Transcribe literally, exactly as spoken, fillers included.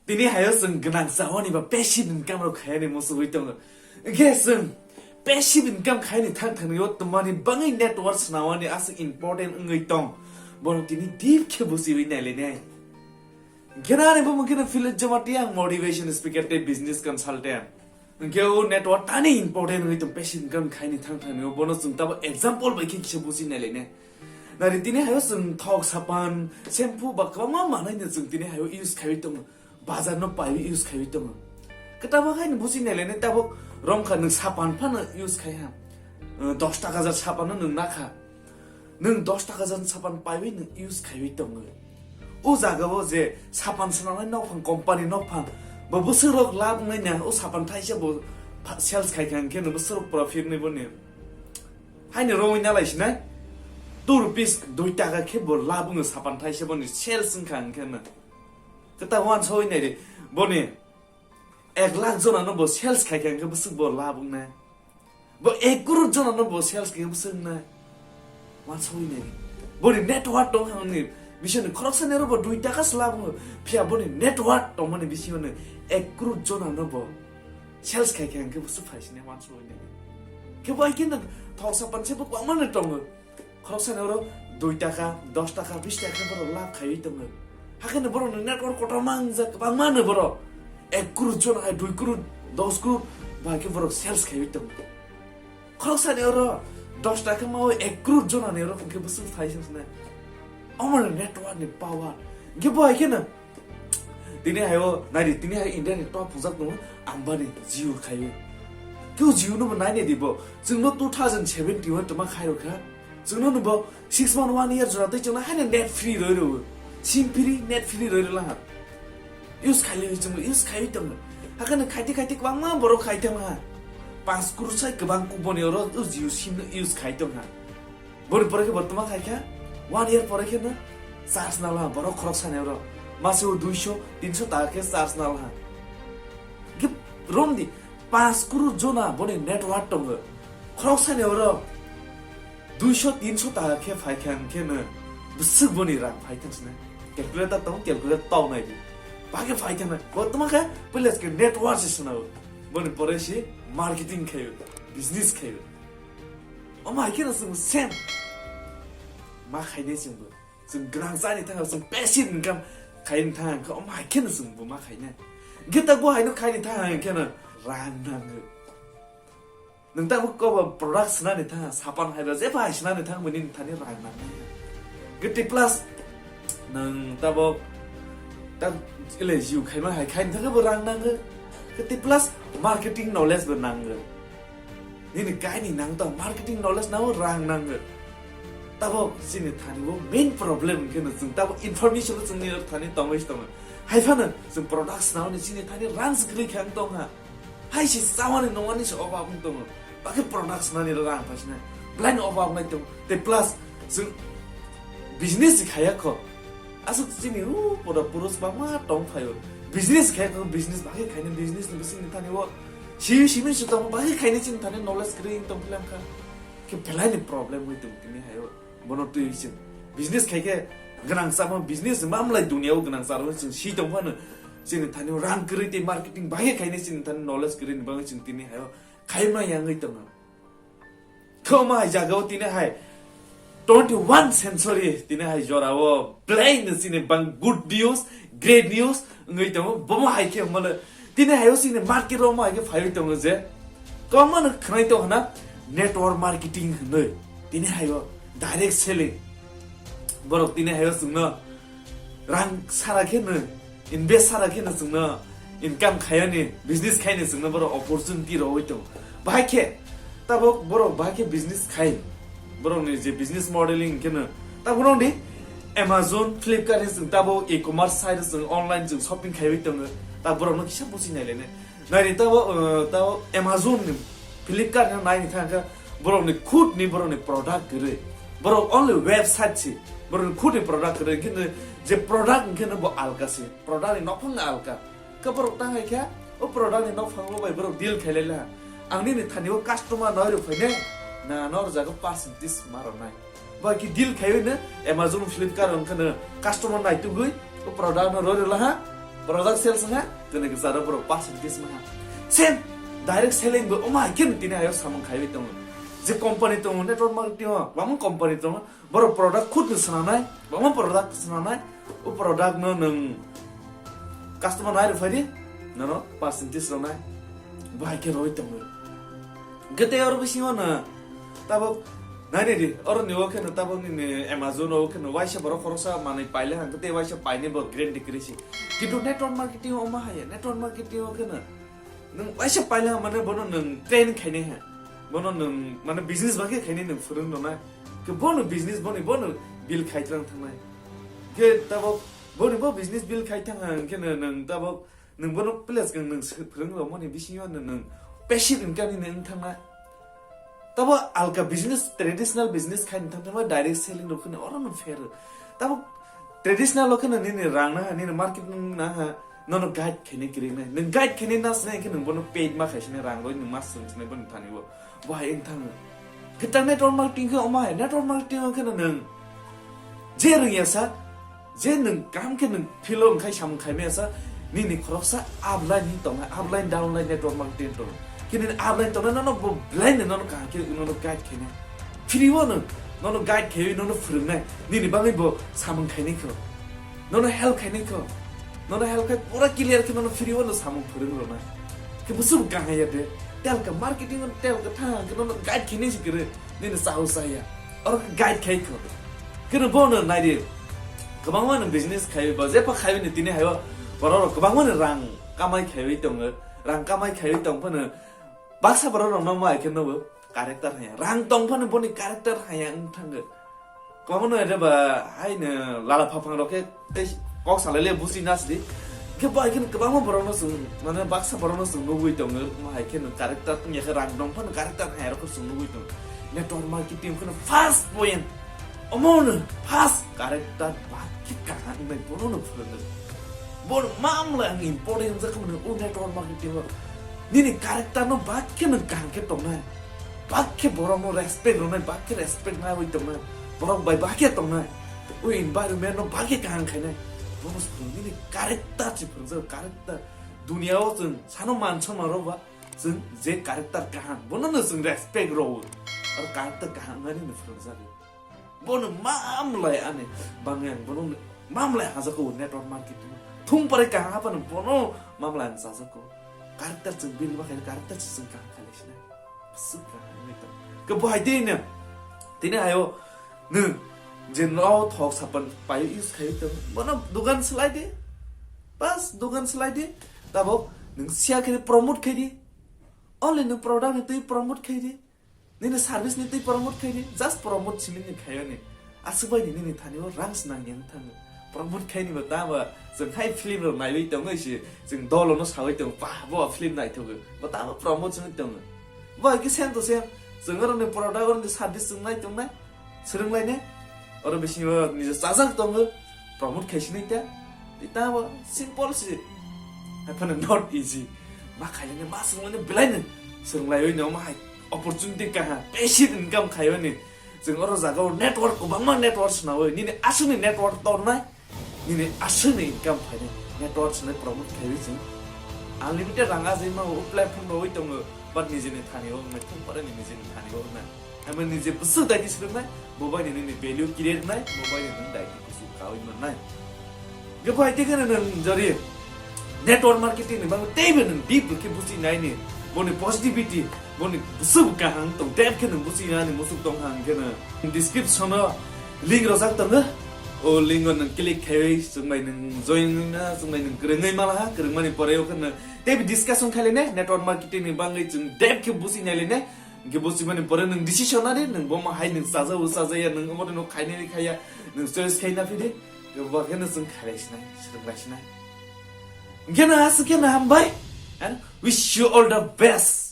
Tini hayo chwng gwnang chawani ba passive income rok khayani muchugwi tongo. Hwnkhe chwng passive income khayani thang thangni o twmani bangwi network swnawani aswk important wngwi tong. Bono tini deep khe buchiwi nailainai. Hwnkhe ani bumung kheno Philip Jamatia, ang motivation speaker tei business consultant. Hwnkhe o network tani important wngwi tong passive income khayani thang thangni o, bono chwng tabo example bai khe kisa buchi nailainai. Nari tini hayo chwng thok sapan, shampoo ba kwbangma manwi no chwng tini hayo use khaiwi tongo. Bazar no paiwi use khaiwi tongo. Kwtaba khai no buchi nailainai tabuk romkha nwng sapan phano use khai ha. Uh, dos taka jar sapan no nwng nakha. Nwng dos taka jar sapan paiwi nwng use khaiwi tongo. O jaga o je sapan swnamnai nokphang company nokphang bo bwswk rok lab wngnai na o sapan thaisa bo pha-, sales khai kha hwnkhe no bwswk rok profit nai boni. Haino romwi nalai sinai two rupees dui taka khe bo lab wngo sapan thaisa boni sales wngkha hwnkhe no. Kwta wansoi nai di boni ek lakh jona no bo sales khai kha hwnkhe bwswk bo lab wngnai. Bo ek crore jona no bo sales khai bwswk wngnai. Wansoi nai di. Boni network tong hang ni bisini khoroksa ni oro bo dui taka se lab wngo. Phiya boni network tongmani bisingo no ek crore jona no bo sales khai kha hwnkhe bwswk phai sinai wansoi nai di. Khe bo hai khe no thok sapan se bo kwbangma no tongo. Khoroksa ni oro dui taka, dos taka, bis taka khe borok lab khaiwi tongo. Hakhe no borok ni network kotorma wngjak, kwbangma no borok ek crore jona hai dui crore, dos crore bai khe borok sales khaiwi tongo. Khoroksa ni oro dos taka ma o ek crore jona ni oro hwnkhe bwswk phai se sinai. Omo no network ni power. Hwnkhe bo hai khe no Tini hayo, nai di, tini hayo India ni top phungjak tongo, Ambani, Jio khayo. Keu Jio no bo nai nai di bo. Chwng no two thousand seventeen o toma khai rokha. Chwng no bo six month, one year jora tei chwng no haino net free roi rwo. Sim free, net free roi rwla ha. Use khai le chwng use khai tongo. Hakhe no khaite khaite kwbangma borok khai tong ha. Panch crore sai kwbang kuboni oro o Jio sim no use khai tong ha. Boni pore khe bo toma khai kha, one year pore khe no charge nala borok khorok sani oro. Mase o duiso, tinso taka khe charge nala. Ge rom di, panch crore jona boni network tongo. Khorok sani oro duiso, tinso taka khe phai kha hwnkhe no bwswk boni rang phai thang sini. Calculator tong, calculator tong nai di. Ba khe phai thang nai. Bo toma khe, pwila khe network se swnao. Boni pore se marketing khayo, business khayo. Omo hai kheno chwng same ma khainai chwngbo. Chwng gwnang chani thangkha, chwng passive income khaini thangkha, omo hai kheno chwngbo ma khainai. Hwnkhe tabuk bo haino khaini thangkha hwnkhe no rang nango. Nwng tabuk kobo product swnani thangkha, sapan hai ba jepha hai swnani thangkha, nini thani rang nangnai. Hwnkhe tei plus nwng tabuk tak ile jiu khaima hai khaini thangkha bo rang nango. Hwnkhe tei plus marketing knowledge bo nango. Nini kaini nang tong, marketing knowledge nango, rang nango. Tabok chini thani bo main problem hwnkhe no chwng tabok information bo chwngni thani tongwi tongo. Hai phano chwng products naoni chini thani rang se kwrwi khe ang tong ha. Hai se chawani nongmani se obab wng tongo. Bakhe products nani rang phaisina. Blind obab nai tong. Te plus chwng business khaya kho. Aswk chini u poda purus bangma tong phaio. Business khaya kho, business bakhe khaini business ni bising ni thani o. Si, simi si tong, bahai khaini chini thani knowledge kwrwi wng tong philang kha. Khe belai ni problem wi tong tini hayo. Bono twi chwng business khai khe gwnang chama business mamlai dunia o gwnang charo chwng si tong phano chini thani rang kwrwi tei marketing bahai khaini chini thani knowledge kwrwi ni bagwi chwng tini hayo khaima yangwi tongo. Khoma hai jagao tini hai twenty one century tini hai jorao belai no chini bang good news, great news wngwi tongo. Bomo hai khe mole tini hayo chini market o mo hai khe phaiwi tongo je kwbangma no khwnai tongo na network marketing hinwi tini hayo direct selling. Borok tini hayo chwngno rang sara khe no invest sara khe no chwngno income khaiyani, business khaini chwngno borok opportunity rogwi tongo. Bahai khe tabok borok bahai khe business khai, borokni je business modeling khe no tabok rong di Amazon, Flipkart ni chwng tabok e-commerce site chwng online chwng shopping khaiwi tongo. Ta borokno kisa buchi nai le ne. Naini tabo, uh, tabo Amazon ni, Flipkart ni naini thang kha borok ni khud ni borok ni product kwrwi. Borok only website si, borok ni khud ni product kwrwi, kintu je product hwnkhe no bo alka si, product ni nokhung alka. Khe borok tang hai kha, o product ni nokhung bo bai borok deal khai lai la. Ang nini thani o customer nai rw phai ne, na nor jaga percentage ma rw nai. Ba ki deal khai ne, Amazon, Flipkart hwnkhe no customer nai tugwi, o product no rw rw la ha. Product sales wngkha, tini kwcharo borok percentage maha. Same, direct selling bo wngma hai khe tini ayo samung khaiwi tongo. Je company tongo, network marketing o, bangma company tongo, borok product khud no swnamnai, bangma product swnamnai, o product no nwng customer nai rwphai di, nono percentage rwnai, bo hai khe rwi tongo. Hwnkhe tei oro bisingo no tabok nainai di, oro ni o kheno tabok nini Amazon o kheno waisa borok khoroksa manwi paile hwnkhe tei waisa painai bo guarantee kwrwi se. Kintu network marketing o ma haya, network marketing o kheno nwng waisa paile hwnkhe mane bono nwng train khainai ha, bono nwng mane business bagwi khainai nwng phwrwng rwnai. Khe bono business boni bono build khai tlang thangnai. Khe tabok boni bo business build khai thang ha hwnkhe nwng tabok nwng bono plus kang nwng se-, phwrwng rwmani bisingo nwng, nwng passive income ni nwng thangna. Tabo alka business, traditional business khai nwng thangma direct selling rok kheno oro nwng pher. Tabo traditional o kheno nini rang na, nini market nwng na ha, nono guide khainai kwrwi nai. Nwng guide khainai nas nai khe nwng bono paid ma khai sini rang roi nwng mas swng sini bono thani bo. Bo hai wng thang. Kwtal network marketing khe omo hai, network marketing o kheno nwng je rwngya sa, je nwng kaham khe nwng filo wngkhai samung khaimaya sa, nini khoroksa upline ni tongnai, upline downline network marketing tong. Khe nini upline tongnai nono bo blind nono kaham khe nono guide khainai. Free o nwng nono guide khaiwi nono phwrwngnai, nini bagwi bo samung khainai kho. Nono help khainai kho. Nono help khai pura clear khe nono free o no samung phwrwng rwnai. Khe busu kaham ya de. Telka marketing telka thang khe nono guide khainai se kwrwi. Nini sahu saya. Oro khe guide khai kho. Khe no bono nai di. Kwbangma no business khai ba, je pa khai ni tini hayo. Borok rok kwbangma no rang kamai khaiwi tongo. Rang kamai khaiwi tong phano baksa borok rok no ma khe no bo character haya. Rang tong phano boni character haya wng thango. Kwbangma no ere ba hai no lala phapang rok khe tei kok salai le busi nas di. Khe bai khe kwbangma borok no chwng, mane baksa borok no chwng nugwi tongo, omo hai khe no character wngya khe rang dong phano character hai rok chwng nugwi tongo. Network marketing phano first point. Omo no first character bak khe kaham wngnai bono no phwrwngwi. Bo mamla ang important jak mano o network marketing o. Nini character no bak khe no kaham khe tongnai. Bak khe borok no respect rwnai, bak khe respect naiwi tongnai. Borok bai bak khe tongnai. O environment no bak khe kaham khainai. Bono swrwng nini character se phwrwngjak, character. Dunia o chwng sano man sama rok ba chwng je character kaham, bono no chwng respect rwo. Aro character kaham nani no phwrwngjak. Bono mamlai ani bangwi ang bono mamlai hajako network marketing. Thung pore kaham haphano bono mamlai ang chajako. Character chwng build bakhaino character se chwng kaham khailai sinai. Bwswk kaham wngwi tong. Khe bo hai twi no. Tini hayo nwng je no thok sapan paio use khai tong. Bono dugan slai di. Bas dugan slai di. Tabok nwng share khai di, promote khai di. Only nwng product ni twi promote khai di. Nini service ni twi promote khai di, just promote simi ni khayo ni. Aswk bai ni nini thani o rang snang yang thango. Promote khai ni bo ta ba chwng hai film rok naiwi tongo se, chwng dolo no sawi tongo, "Bah, bo film naithogo." Bo ta ba promote simi tongo. Bo hai khe same to same. Chwng oro ni product, oro ni service chwng nai tongnai. Swrwng lai ne. Oro bisingo nijor chajak tongo. Promote khai sini ta. Tei ta bo simple se. Hai phano not easy. Ma khailani, ma swrwngmani belai no swrwng laiwi no, ma hai opportunity kaha, passive income khaiwi ni. Chwng oro jaga o network, kwbangma network swnawi, nini aswkni network tornai, nini aswkni income phainai, network swnai promote khaiwi chwng unlimited rang ajai ma o platform rogwi tongo, but nijini thani o wngnai thung pore ni nijini thani o wngnai. Amo nije bwswk daiti swrwngnai, bo bai nini value create nai, bo bai nini daiti kusu kawi mannai. Khe bai tei kheno nwng jori network marketing ni bagwi teibo nwng deep khe buchi nai ni, boni positivity, boni bwswk kaham tong, depth khe nwng buchi nai ni musuk tong hang khe nwng description o link rojak tongo. O link o nwng click khaiwi chwng bai nwng join wngna, chwng bai nwng kwrwngwi malaha, kwrwngmani pore o kheno teibo discussion khailai nai network marketing ni bagwi chwng depth khe buchi nai lai nai. Hingke bo swimani pore nwng decision nadi, nwng bo ma hai nwng chajao chajaya, nwng omo no khainani khaiya, nwng choice khaina phidi, bo khe nwng chwng khailai sinai, swrwng lai sinai. Hingke no aswk khe no hambai, and wish you all the best.